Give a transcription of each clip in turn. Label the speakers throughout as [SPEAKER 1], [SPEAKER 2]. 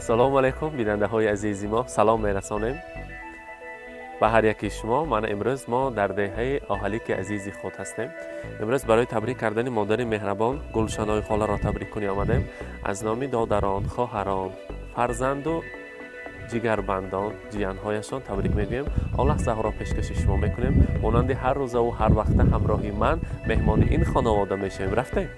[SPEAKER 1] Ассалому алайкум, бинандаҳои азизи мо, салом мерасонем ба ҳар яки шумо. Мана имрӯз мо дар деҳаи Оҳалики азизи худ ҳастем. Имрӯз барои табрик кардани модари меҳрабон Гулшанои холаро табрик кунӣ омадем. Аз номи додарон, хоҳарон, фарзанду ҷигарбандон, ҷиянҳояшон табрик мегӯем. Он лаҳзаҳоро пешкаши шумо мекунем. Монанди ҳар рӯзаву ҳар вақта ҳамроҳи ман меҳмони ин хонавода мешавем. Рафтем.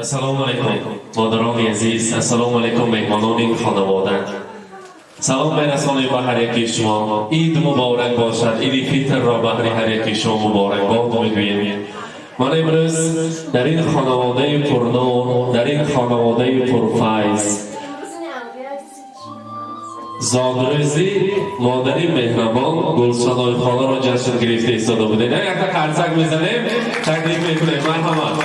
[SPEAKER 1] Ассалому алайкум, модарони азиз, ассалому алайкум, меҳмонони ин хонавода. Салом мерасонем ба ҳар яки шумо. Ид муборак бошад. Иди фитрро баҳри ҳар яки шумо муборакбод мегӯем. Ман имрӯз дар ин хонаводаи пурнур, дар ин хонаводаи пурфайз зодрӯзи модари меҳрабон Гулшанои холаро ҷашн гирифта истода будем. Якта қарсак мезанем, таклиф мекунем. Марҳамат.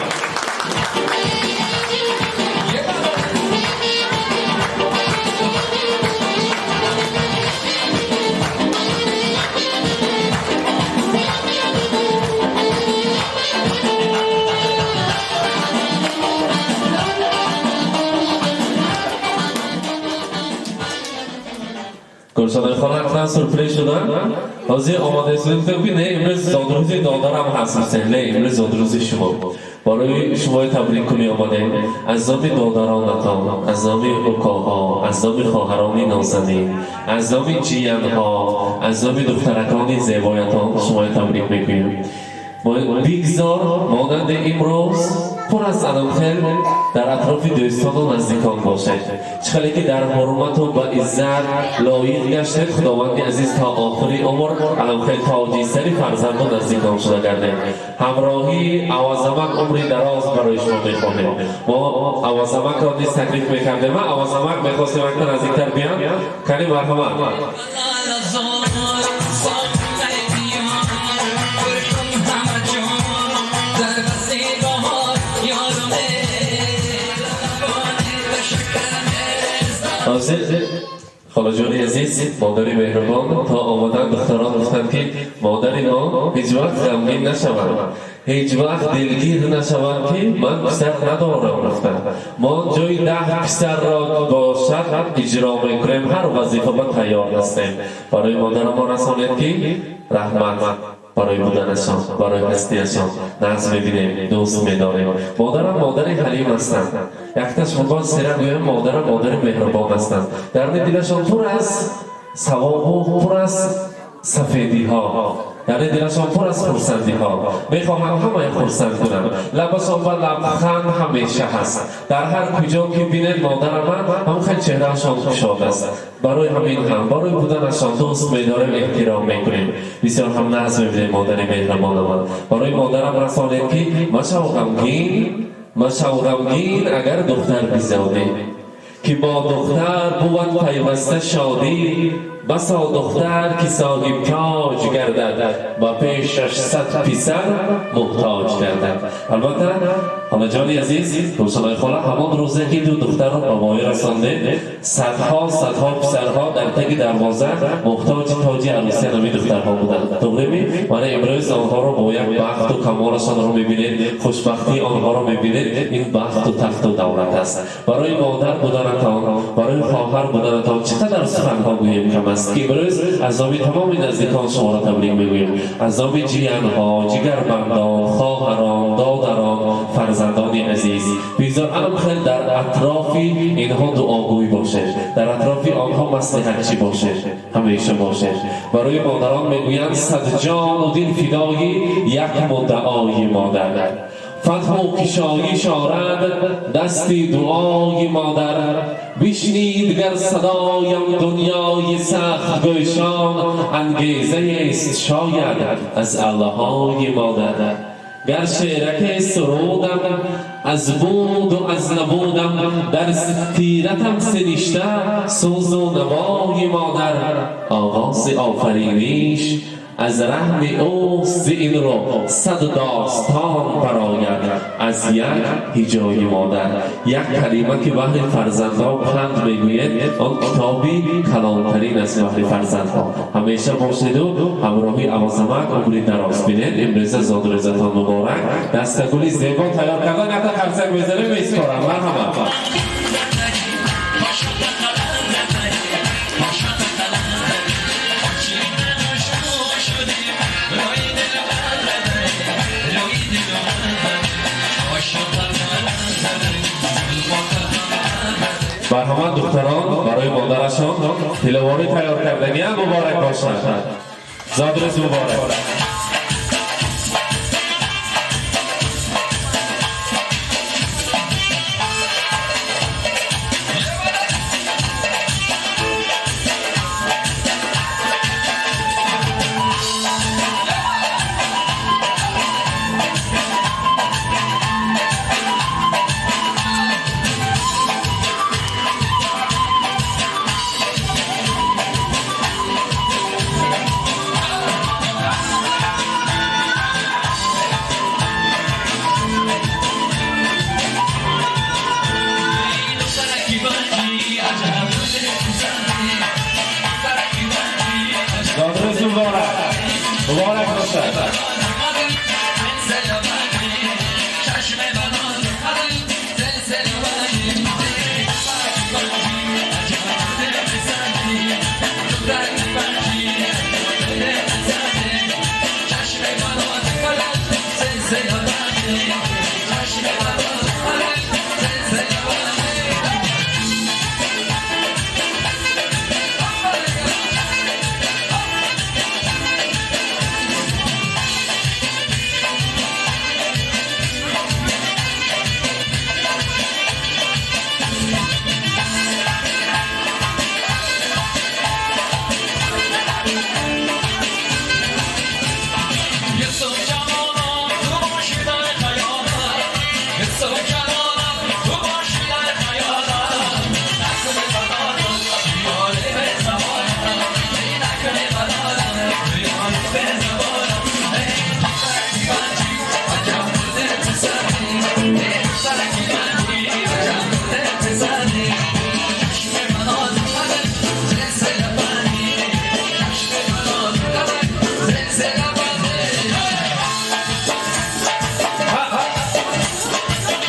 [SPEAKER 1] Гулшанои хола ҳатман сюрприз шуданд. Ҳозир омода гуфтем, ки не, имрӯз зодрӯзи додарам ҳаст. Гуфтем, не, имрӯз зодрӯзи шумо. Барои шумои табрик кунӣ омадем. Аз номи додаронатон, аз номи укоҳо, аз номи хоҳарони нозанин, аз номи ҷиянҳо, аз номи духтаракони зебоятон шумои табрик мекунем. Бигзор монанди имрӯз пур аз анамхел дар атрофи дӯстону наздикон бошед. Чӣ хеле ки дар ҳурмату ба иззат лоиқ гаштед, Худованди азиз то охири умр анамхел тоҷи сари фарзанду наздикон шуда гардед. Ҳамроҳии Авазамак умри дароз барои шумо мехоҳем. Мо Авазамакро низ таклиф мекардем. Авазамак мехостем акта наздиктар биям. Кани, марҳамат. Ҳозир, холаҷони азиз, модари меҳрубон, то омадан духтарон гуфтанд, ки модари мо ҳеҷ вақт ғамгин нашаванд, ҳеҷ вақт дилгир нашаванд, ки ман писар надорам. Гуфтанд, мо ҷои 10 писарро бошад иҷро мекунем, ҳар вазифа ба тайёр ҳастем. Барои модарамо расонед, ки раҳмат барои буданашон, барои ҳастиашон. Нағз мебинем, дӯст медорем. Модарам модари ҳалим ҳастанд. Якташ муқон сира гӯям, модарам модари меҳрубон ҳастанд. Дарни дилашон пур аз савобу пур аз сафедиҳо, яъне дилашон пур аз хурсандиҳо. Мехоҳам ҳамаи хурсанд кунам. Лабашон ба лабханд ҳамеша ҳаст. Дар ҳар куҷо ки бинед модарама, ҳамон хел чеҳраашон кушод аст. Барои ҳамин ҳам барои буданашон дӯст медорем, эҳтиром мекунем. Бисёр ҳам нағз мебинем модари меҳрабонаман. Барои модарам расонед, ки машав ғамгин, машав ғамгин, агар духтар бизодӣ, ки бо духтар бувад пайваста шодӣ. Басо духтар ки соҳиб тоҷ гардад, ба пешаш 100 писар муҳтоҷ гардад. Албатта, холаҷони азиз, Гулшанои хола, ҳамон рӯзе ки ду духтарро ба воя расондед, садҳо садҳо писарҳо дар таги дарвоза муҳтоҷи тоҷи арӯсия нами духтарҳо буданд. Туғрими? Мана имрӯз онҳоро бо як бахту камолашонро мебинед, хушбахтии онҳоро мебинед. Ин бахту тахту давлат аст. Барои модар буданатон, барои хоҳар буданатон чӣ қадар суханҳо гӯем, кам аст, ки имрӯз аз номи тамоми наздикон шуморо табрик мегӯем. Аз номи ҷиянҳо, ҷигарбандон, хоҳарон, додарон, фарзандони азиз. Бигзор анам хел дар атрофи инҳо дуогӯй бошед, дар атрофи онҳо маслиҳатчӣ бошед, ҳамеша бошед. Барои модарон мегӯянд: сад ҷону дил фидои як муддаои модар, фатҳу кишоиш орад дасти дуои модар. Бишнид гар садоям дунёи сахтгӯшон, ангезаест шояд аз аллаҳои модар. Гар шеъраке сурудам аз буду аз набудам, дар тиратам сиришта сӯзу навои модар. Оғози офариниш аз раҳми ӯст, зи ин рӯ сад достон барояд аз як ҳиҷои модар. Як калима ки баҳри фарзандҳо панд мегӯяд, он китоби калонтарин аст баҳри фарзандҳо. Ҳамеша бошеду ҳамроҳи Авозамак умри дароз бинед. Имрӯза зодрӯзатон муборак. Дастагули зебо тайёр кардан, якта қарсак мезанем, месупорам. Марҳамат. Марҳамат, духтарон барои модарашон тиловорӣ тайёр кардагиам. Муборак бошад, зодрӯз муборак. Зодрӯз муборак, муборак бошад.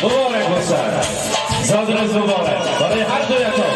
[SPEAKER 1] Муборак бошад, зодрӯз муборак барои ҳар дуятон.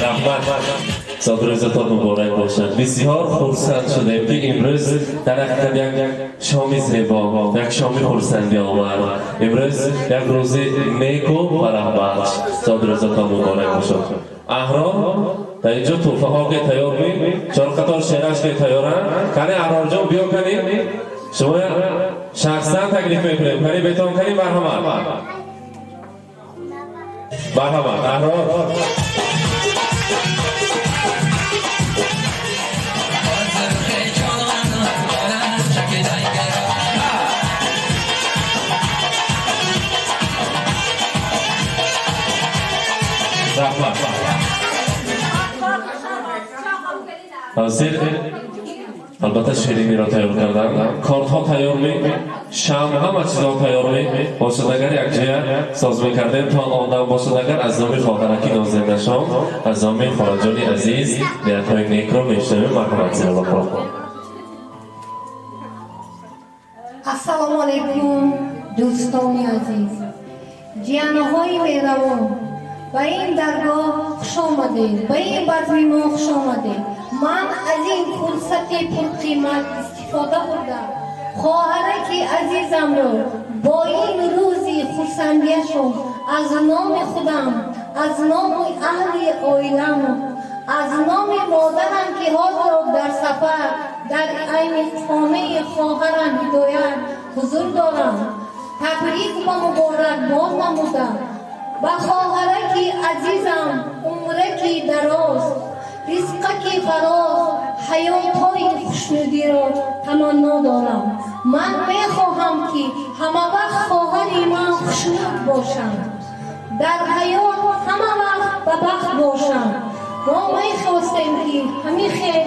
[SPEAKER 1] Раҳмат, зодрӯзатон муборак бошад. Бисёр хурсанд шудем, ки имрӯз дар ҳақиқат як шоми зебо, як шоми хурсандӣ омад. Имрӯз як рӯзи неку фараҳбахш. Зодрӯзатон муборак бошад. Аҳрор, дар инҷо тӯҳфаҳо ки тайёр ми, чор қатор шераш ки тайёранд. Кани, Аҳрорҷон, биё, кани, шумо шахсан таклиф мекунем. Кани, бетон, кани, марҳамат, марҳамат, Аҳрор. Раҳмат. Ҳозир албатта шириниро тайёр кардан, кортҳо тайёр ми, шам, ҳама чизҳо тайёр ми бошад, агар якҷоя соз мекардем. То он дам бошад, агар аз номи хоҳараки нозинашон, аз номи холаҷони азиз ниятҳои некро мешунавем. Марҳамат, Зиёллоҳ.
[SPEAKER 2] Ассалому алайкум, дӯстони азиз, ҷиянҳои меҳрабон, ба ин даргоҳ хуш омадед, ба ин базми мо хуш омадед. Ман аз ин фурсати пурқимат истифода бурда, хоҳараки азизамро бо ин рӯзи хурсандиашон аз номи худам, аз номи аҳли оилам, аз номи модарам, ки ҳозир дар сафар дар айни хонаи хоҳарам Ҳидоят ҳузур дорам, табрик ва муборакбод намудам. Ба хоҳараки азизам умраки дароз, ризқаки фароз, ҳаётҳои хушнудиро таманно дорам. Ман мехоҳам, ки ҳамавақт хоҳари ман хушнуд бошанд, дар ҳаёт ҳама вақт ба бахт бошанд. Мо мехостем, ки ҳамин хел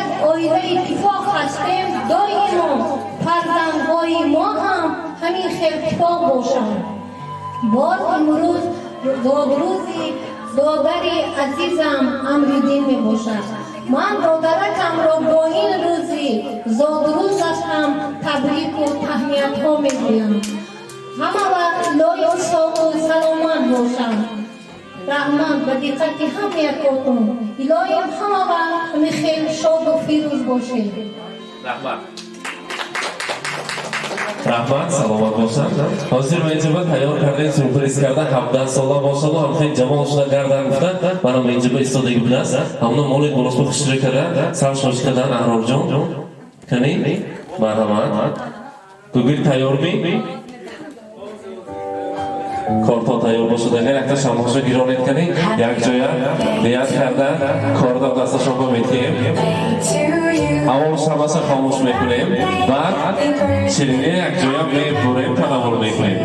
[SPEAKER 2] як оилаи иттифоқ ҳастем, доимо фарзандҳои мо ҳам ҳамин хел иттифоқ бошанд. Боз имрӯз зодрӯзи додари азизам Амриддин мебошад. Ман додаракамро бо ин рӯзи зодрӯзаш ҳам табрику таҳниятҳо мегӯям. Ҳама вақт лоиқ, соғу саломат бошанд. Раҳмат ба диққати ҳамаякотон. Илоҳим, ҳама вақт ҳамин хел шоду фирӯз бошед.
[SPEAKER 1] Раҳмат, раҳмат, саломат бошанд. Ҳозир ма инҷа тайёр кардем, сюрприз карда, 17 сола бошаду ҳамхел ҷавон шуда гардан гуфта, манам инҷа ба истодагӣ будааст. Ҳамно молид болосбо хушрӯ карда, сар шош кардан. Аҳрорҷон, кани, марҳамат. Гугил тайёрми? Корто тайёр бошад, агар якта шамоша гиронед, кани, якҷоя ният карда, корда дасташонро метиҳем. Аввал шамаса хомӯш мекунем, баъд ширинӣ якҷоя мебурем, танаввул мекунем.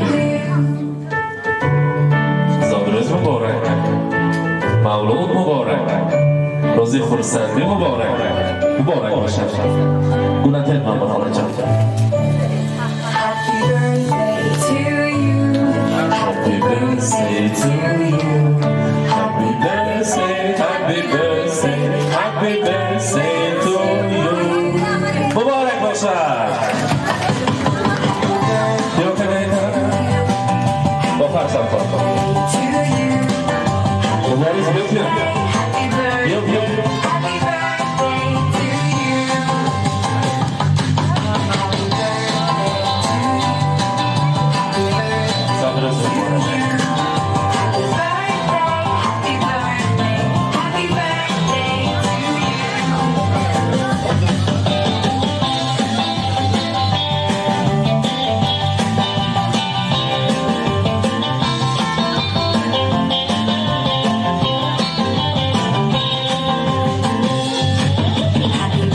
[SPEAKER 1] Зодрӯз муборак, мавлуд муборак, рӯзи хурсандӣ муборак, муборак бошад. Гулатед, мама, холаҷон.
[SPEAKER 3] Happy birthday to you.
[SPEAKER 1] Happy birthday to you. Happy birthday, happy birthday, happy birthday to you. Муборак бошад. Биё, кане, бо фарзанд.
[SPEAKER 3] To you.
[SPEAKER 1] Мубориз, биё, биё.
[SPEAKER 3] Happy birthday.
[SPEAKER 1] Биё, биё.
[SPEAKER 3] Happy birthday to you. Happy birthday to you. Happy birthday.
[SPEAKER 1] Зодрӯз муборак.
[SPEAKER 3] Happy birthday, happy birthday, happy birthday to you. Happy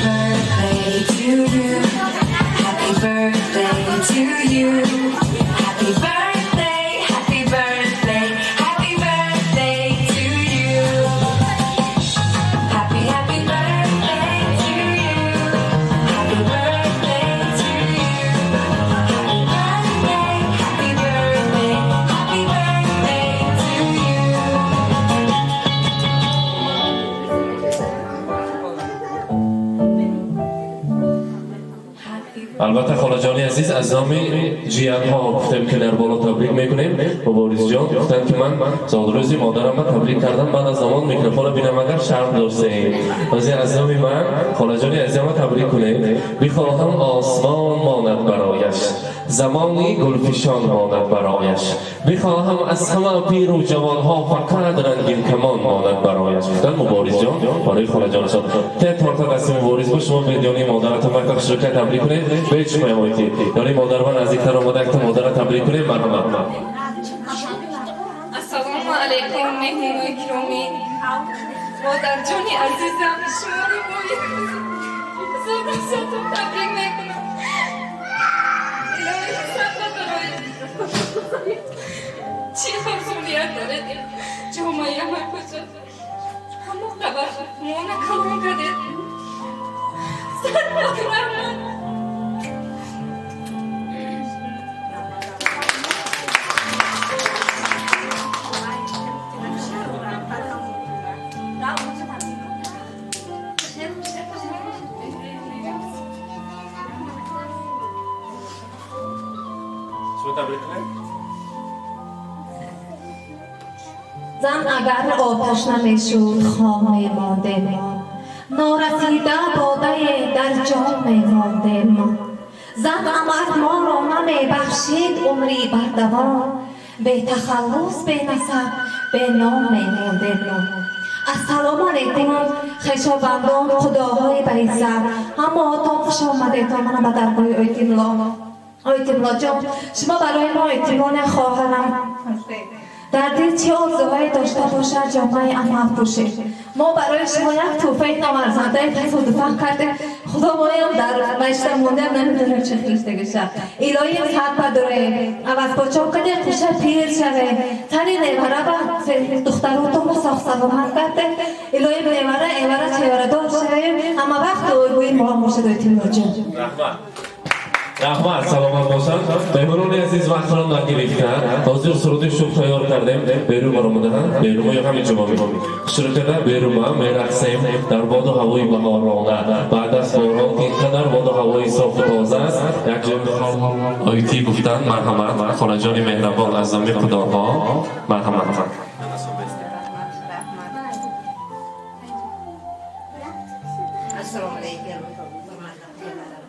[SPEAKER 3] birthday to you. Happy birthday to you. Happy birthday, happy birthday, happy birthday to you. Happy, happy birthday to you. Happy birthday to you. Happy birthday, happy birthday, happy birthday to you. Happy
[SPEAKER 1] Албатта, холаҷони азиз, аз номи ҷиянҳо гуфтем, ки дар боло табрик мекунем. Муборизҷон гуфтанд, ки ман зодрӯзи модарамро табрик кардам, баъд аз замон микрофонро бинам, агар шарм доштем. Ҳозир аз номи ман холаҷони азизамро табрик кунед. Бихоҳам осмон монад барояш, замони гулфишон монад барояш, бихоҳам аз ҳама пиру ҷавонҳо фақат рангин камон монад барояш, гуфтанд Муборизҷон барои холаҷонашон. Те торта дасти Мубориз бо шумо бедёни модаратон вақта хушрӯка табрик кунед. Бе чӣ меомоед, ёни модарва наздиктар омада, якта модара табрик кунед. Марҳамат.
[SPEAKER 4] Ассалому алайкум, меҳмонои киромӣ. Модарҷони азизам, шуморо бо ин зодрӯзатон табрик мекунам. Илоҳи, сабр барои чӣ орзуният доред, ҷомаи амал бошад. Ҳамо қабар мона калон кардед. Сад раҳмат.
[SPEAKER 1] Табрик кунед.
[SPEAKER 5] Зан агар оташ намешуд, хом мемондем мо, норасида бодае дар ҷом мемондем мо. Зан агар моро намебахшид умри бардавом, бетахаллус, бенасаб, беном мемондем мо. Ассалому алайкум, хешовандон, худоҳои баиззат, ҳамаотон хуш омадедон мана ба даргоҳи Ойтимло. Ойтимлоҷон, шумо барои мо эътимоне хоҳарам ҳастед. Дар дил чӣ орзуҳое дошта бошад, ҷомаи амал пӯшед. Мо барои шумо як тӯҳфаи номарзандаи тасодуфан кардем. Худо, моям дар маишта мондем, намедонем чӣ хелиштагиша. Илоҳим, сад бадуре авазпочон каде, хуша пир шаве, сари невара ба духтаротонро соғ саломат карде. Илоҳим, невара, эвара, чеварадор шавем, ҳама вақт дуогӯи мо бошед, Ойтимлоҷон.
[SPEAKER 1] Раҳмат, раҳмат, саломат бошанд. Меҳмонони азиз, вақтро нагирифта, ҳозир суруди шӯх тайёр кардем. Берун баромадаанд, берума ё ҳамин ҷо шурӯъ карда, берума мерақсем дар боду ҳавои баҳорона. Баъд аз борон ки ин қадар боду ҳавои софу тоза аст, як ҷой ойтӣ гуфтан. Марҳамат, холаҷони меҳрабон, аз номи худоҳо марҳамат.
[SPEAKER 6] Assalomu alaykum, hurmatli qudalarim.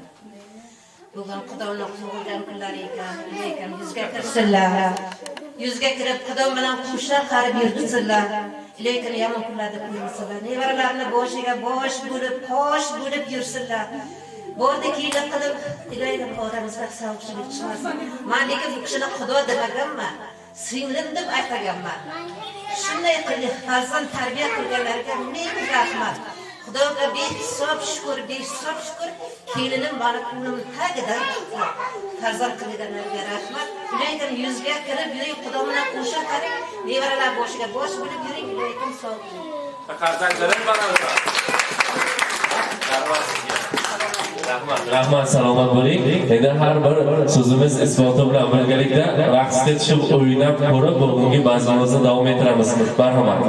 [SPEAKER 6] Bugun Xudoni tug'ilgan kunlari ekan, lekin yuzga kirsinlar. Yuzga kirib, Xudo bilan qo'sha qarib yursinlar. Lekin yomon kunlarda ko'rmasinlar. Nevaralarni boshiga bosh bo'lib, qosh bo'lib yursinlar. Bordi kiylik qilib, iloyim, oramizda sovuqchilik chiqmasin. Man lekin bu kishini xudo demaganman. Singlim deb aytaganman. Shunday qilib farzand tarbiya qilganlarga ming rahmat. Xudoga behisob shukur, behisob shukur. Kelinim mani ko'nglimni tagidan chiqdi. Farzand qilganlarga rahmat. Lekin yuzga kirib yuring, Xudo bilan qo'sha qarang, nevaralar boshiga bosh bo'lib yuring, lekin sog' bo'ling.
[SPEAKER 1] Farzandlarim baland. Rahmat sizga. Rahmat, rahmat, salomat bo'ling. Endi har bir so'zimiz isboti bilan birgalikda raqsga tushib, o'ynab ko'rib, bugungi bazmimizni davom ettiramiz. Marhamat.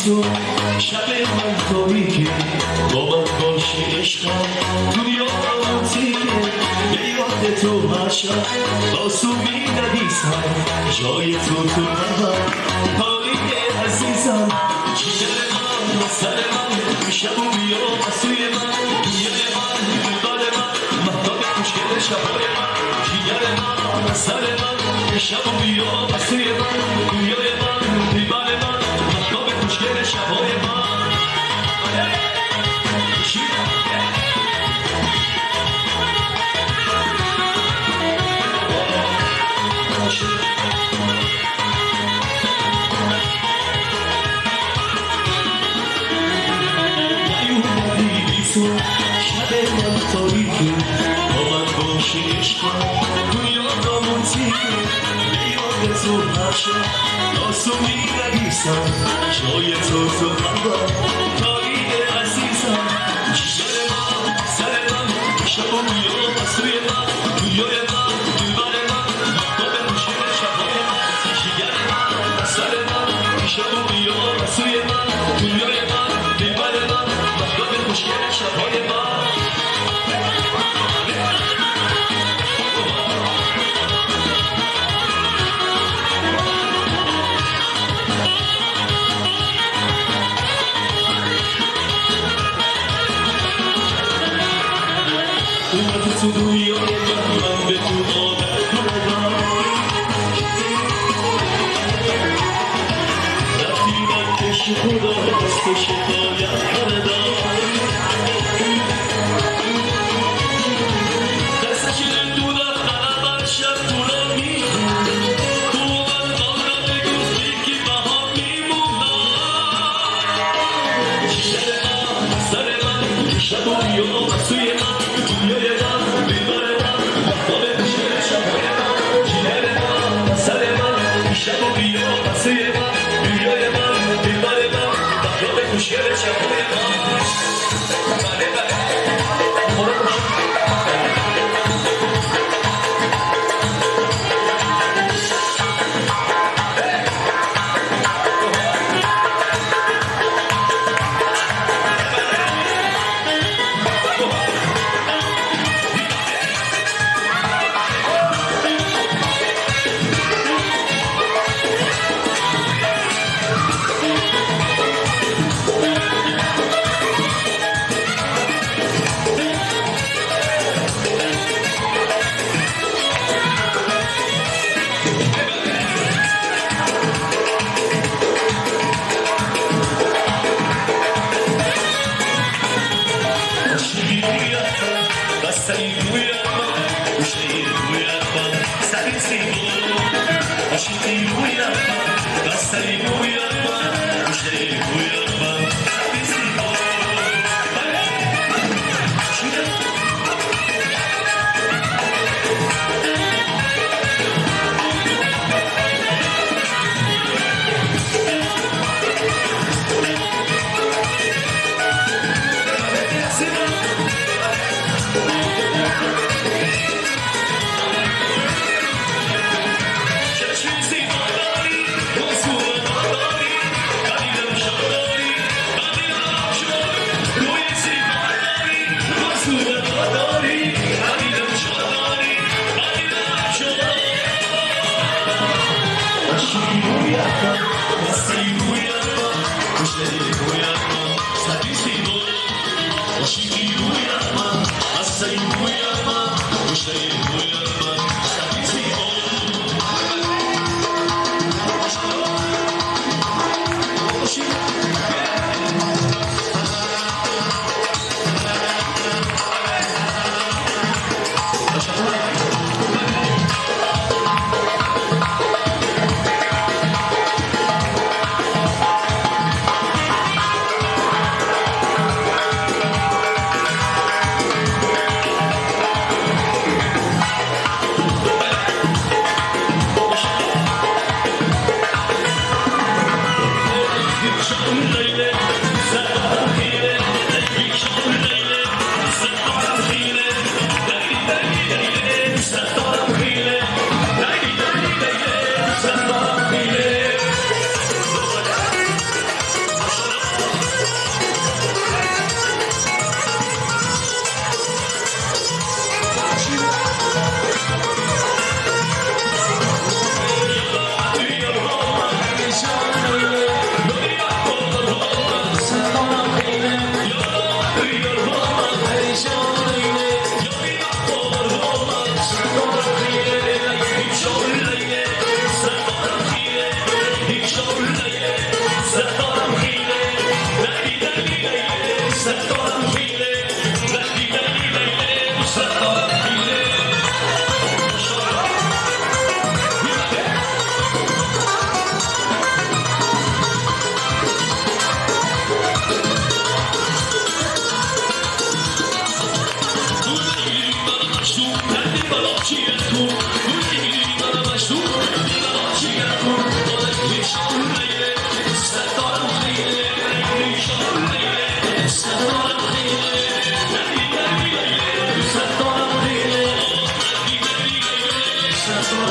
[SPEAKER 7] تو شب من تاریکه با من باشی عشقم دنیا تیکه به یاد تو هر شب آسو می نویسم جای تو تو قلبم پایین عزیزم جگر من سر من شب و بیا سوی من دنیای من دلبر من مهتاب خوشگل شبای من جگر من سر من شب و بیا سوی من دنیای من دلبر من مهتاب خوشگل شبای من. شب من تاریکه با من باشی عشقم دنیا رمانتیکه به یاد تو هر شب آسو می نویسم جای تو تو قلبم تایید عزیزم جگر من سر من شب و بیا سوی من دنیای من دلبر من مهتاب خوشگل شبهای من جگر من سر من شب و بیا سوی من دنیای من دلبر من مهتاب خوشگل شبهای من. اومدی تو دنیای من من به تو عادت کردم رفتی من پیش خدا از تو شکایت کردم دستش دودم غلط شب طولان میخوند تو من آن را بگفتی که بها میمونم جگر من سر من شب و بیا سوی من دنیای من دلبر من مهتاب خوشگل شبهای من جگر من سر من شب و بیا سوی من دنیای من دلبر من مهتاب خوشگل شبهای من. بله بله برو باش. چشمی زیبا داری، موضوع داری، قلیلم شب داری. Let's go.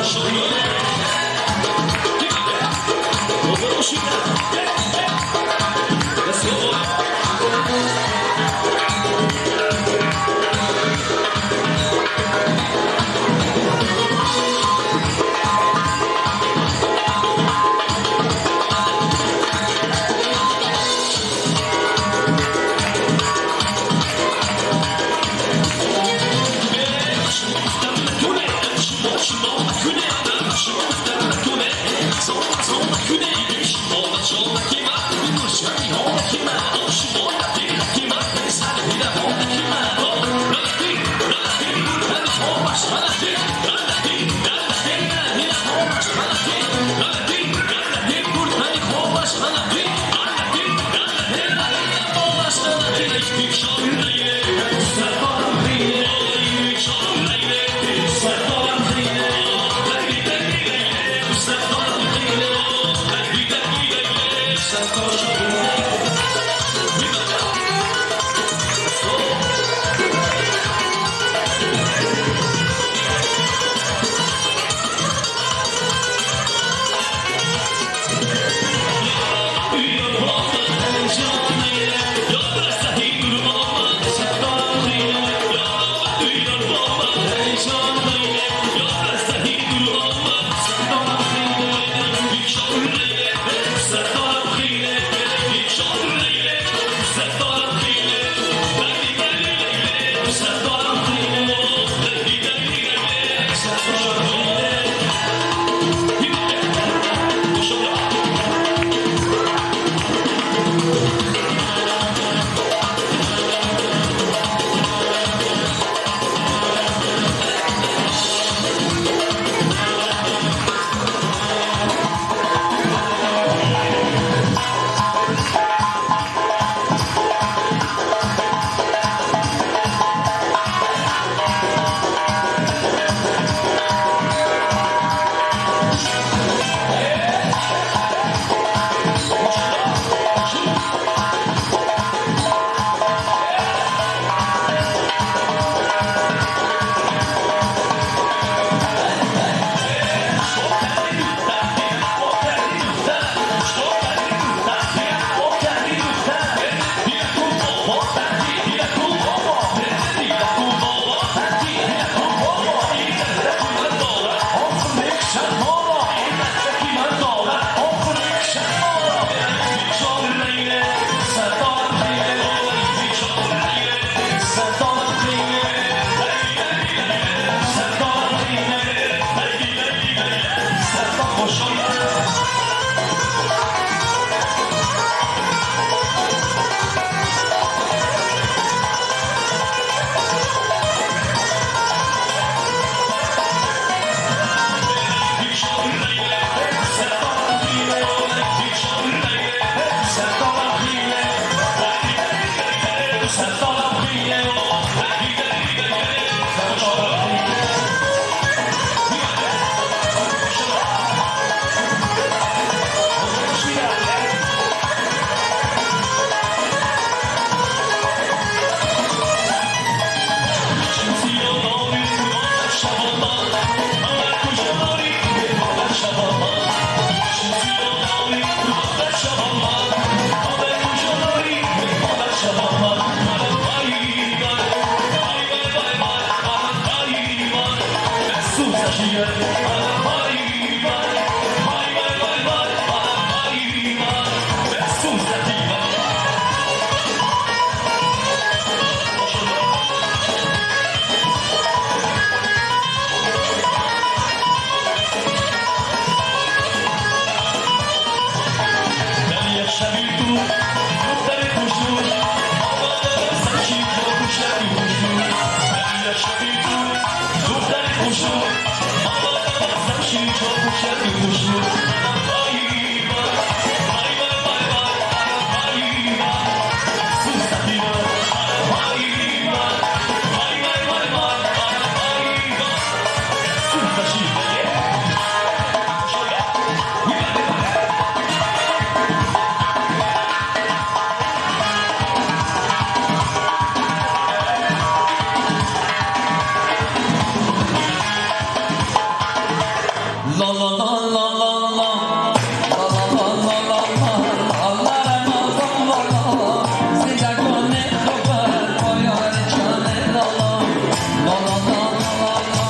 [SPEAKER 8] La la la la la la. La la la la la la. La la nazım la la. Zindagone khobar boyar jane la la. La la la la la la.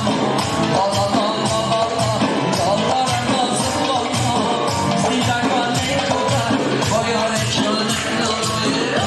[SPEAKER 8] La la la la la la. La la nazım la la. Zindagone khobar boyar jane la la.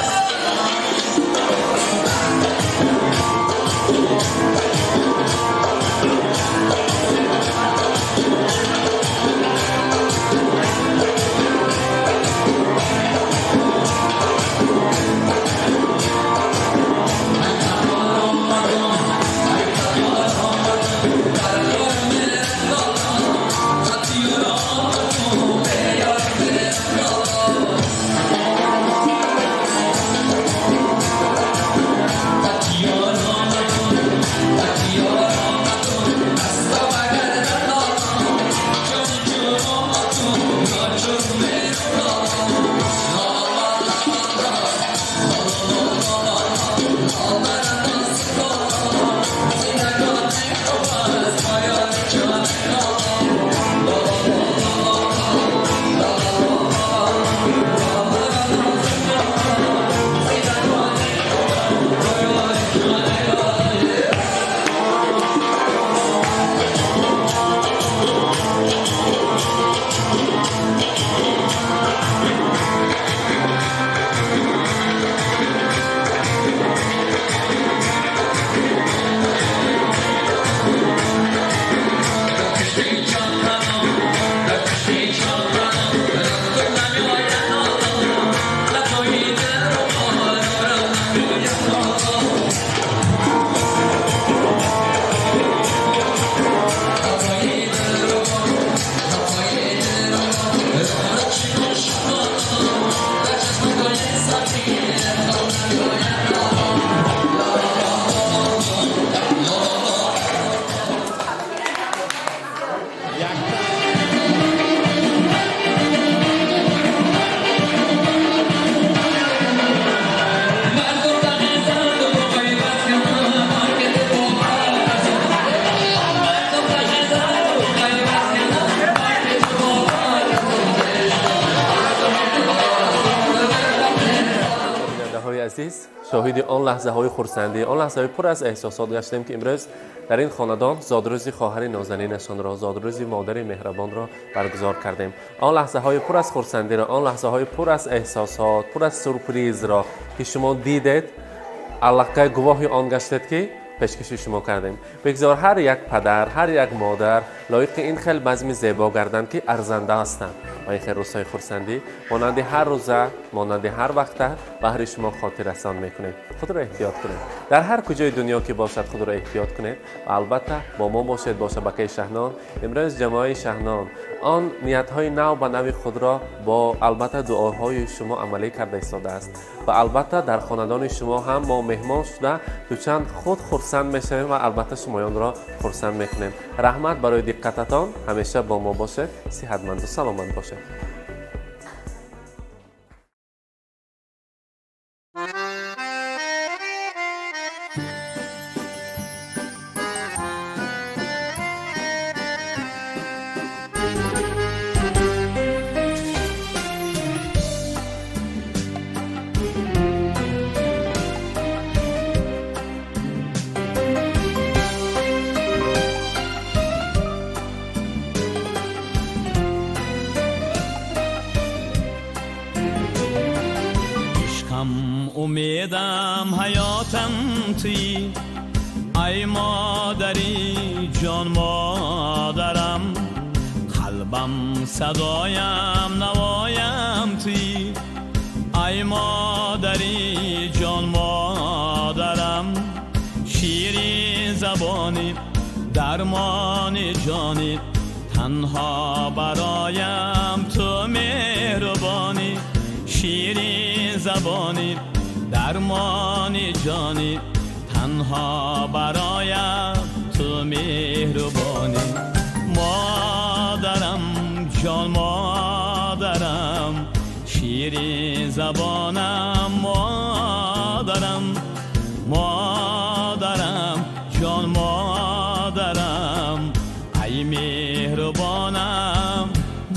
[SPEAKER 1] Бинандаҳои азиз, шоҳиди он лаҳзаҳои хурсандӣ, он лаҳзаҳои пур аз эҳсосот гаштем, ки имрӯз дар ин хонадон зодрӯзи хоҳари нозанинашонро, зодрӯзи модари меҳрабонро баргузор кардем. Он лаҳзаҳои пур аз хурсандиро, он лаҳзаҳои пур аз эҳсосот, пур аз сюрпризро, ки шумо дидед, аллакай гувоҳи он гаштед, ки пешкаши шумо кардем. Бигзор ҳар як падар, ҳар як модар лоиқи ин хел базми зебо гарданд, ки арзанда ҳастанд, ва ин хел рӯзҳои хурсандӣ монанди ҳар рӯза, монанди ҳар вақта баҳри шумо хотиррасон мекунем. Худро эҳтиёт кунед, дар ҳар куҷои дунё ки бошад, худро эҳтиёт кунед ва албатта бо мо бошед, бо шабакаи Шаҳнон. Имрӯз ҷамоаи Шаҳнон он ниятҳои нав ба нави худро бо албатта дуоҳои шумо амалӣ карда истодааст ва албатта дар хонадони шумо ҳам мо меҳмон шуда дучанд худ хурсанд мешавем ва албатта шумоёнро хурсанд мекунем. Раҳмат барои диққататон, ҳамеша бо мо бошед, сиҳатманду саломат бошед.
[SPEAKER 8] Ишқам, умедам, ҳаётам туӣ, ай модари ҷон, модарам, қалбам, садоям, навоям туӣ, ай модари ҷон, модарам, ширин забонӣ, дармони ҷонӣ, танҳо бароям ту меҳрубонӣ, ширин забонӣ, дармони ҷонӣ, танҳо бароям ту меҳрубонӣ. Модарам ҷон, модарам, ширин забонам, модарам, модарам ҷон, модарам, ай меҳрубонам. меҳрубонам,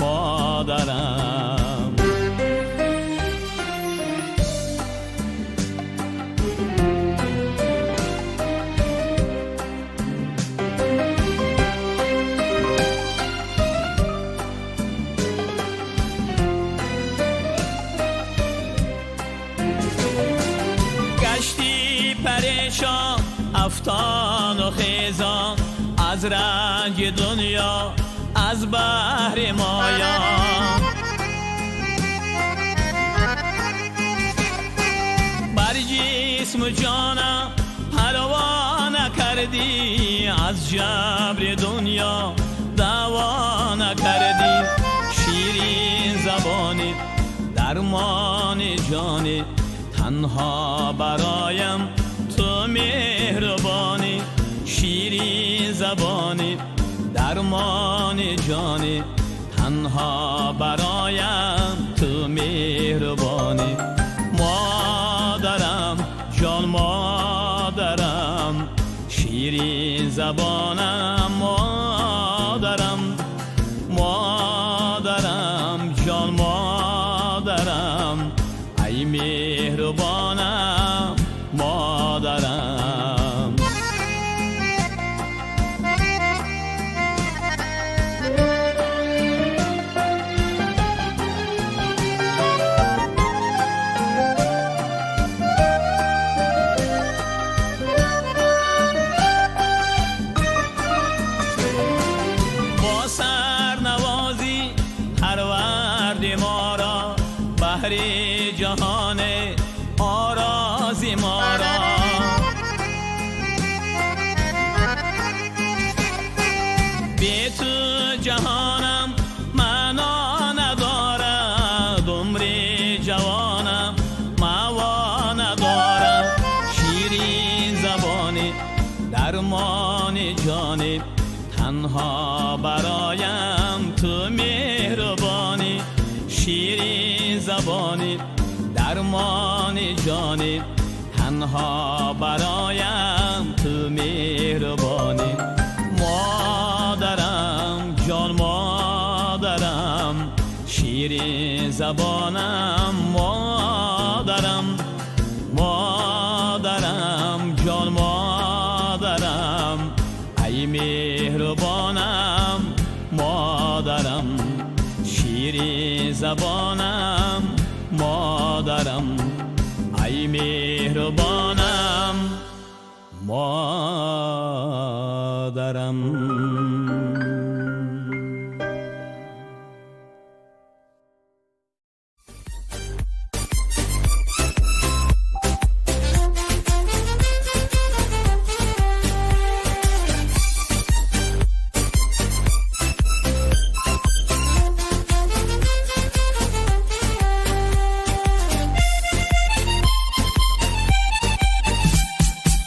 [SPEAKER 8] модарам. گشتی پریشان، افتان و خیزان، از رنج دنیا، از بحر مایا. بر جسم و جانم پروا نکردی، از جبر دنیا دوا نکردی. شیرین زبانی، درمان جانی، تنها برایم تو مهربانی. شیرین زبانی، درمان جانی، تنها برایم تو مهربانی. مادرم، جان مادرم، شیرین زبانم مادرم. مادرم، جان مادرم، ای مهربانم مادرم. با سرنوازی پروردی ما را، بهر جهان آرازی ما را. بی تو جهانم معنا ندارد، عمر جوانم مأوا ندارد. شیرین زبانی، درمان جانی، تنها برایم تو مهربانی. شیرین زبانی، درمان جانی، تنها برایم تو مهربانی. مادرم، جان مادرم، شیرین زبانم مادرم. مادرم، جان مادرم، ای مهربانم مادرم. شیرین زبانم مادرم، ای مهربانم مادرم.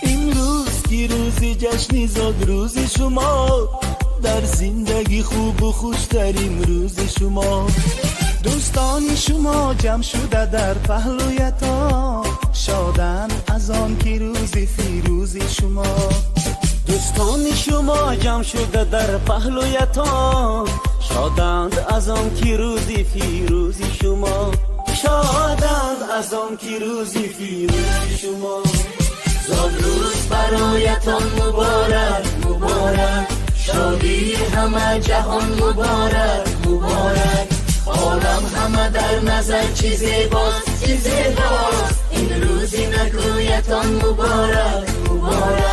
[SPEAKER 7] امروز که روز جشن زادروز شما، در زندگی خوب و خوشترین روز شما.
[SPEAKER 9] دوستان شما جمع شده در پهلویتان، شادن از آن که روز فیروز شما.
[SPEAKER 10] دوستان شما جمع شده در پهلویتان، شادند از آن که روز فیروز شما. شادند از آن که روز فیروز شما.
[SPEAKER 11] زادروز برایتان مبارک مبارک، شادی همه جهان مبارک مبارک. عالم همه در نظر چی زیباست چی زیباست، این روزی نکویتان مبارک مبارک.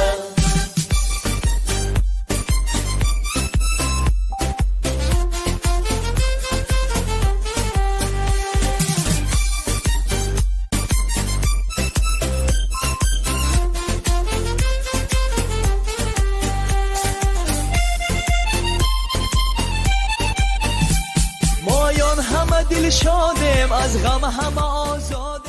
[SPEAKER 7] مایان همه دل شادیم، از غم همه آزاد.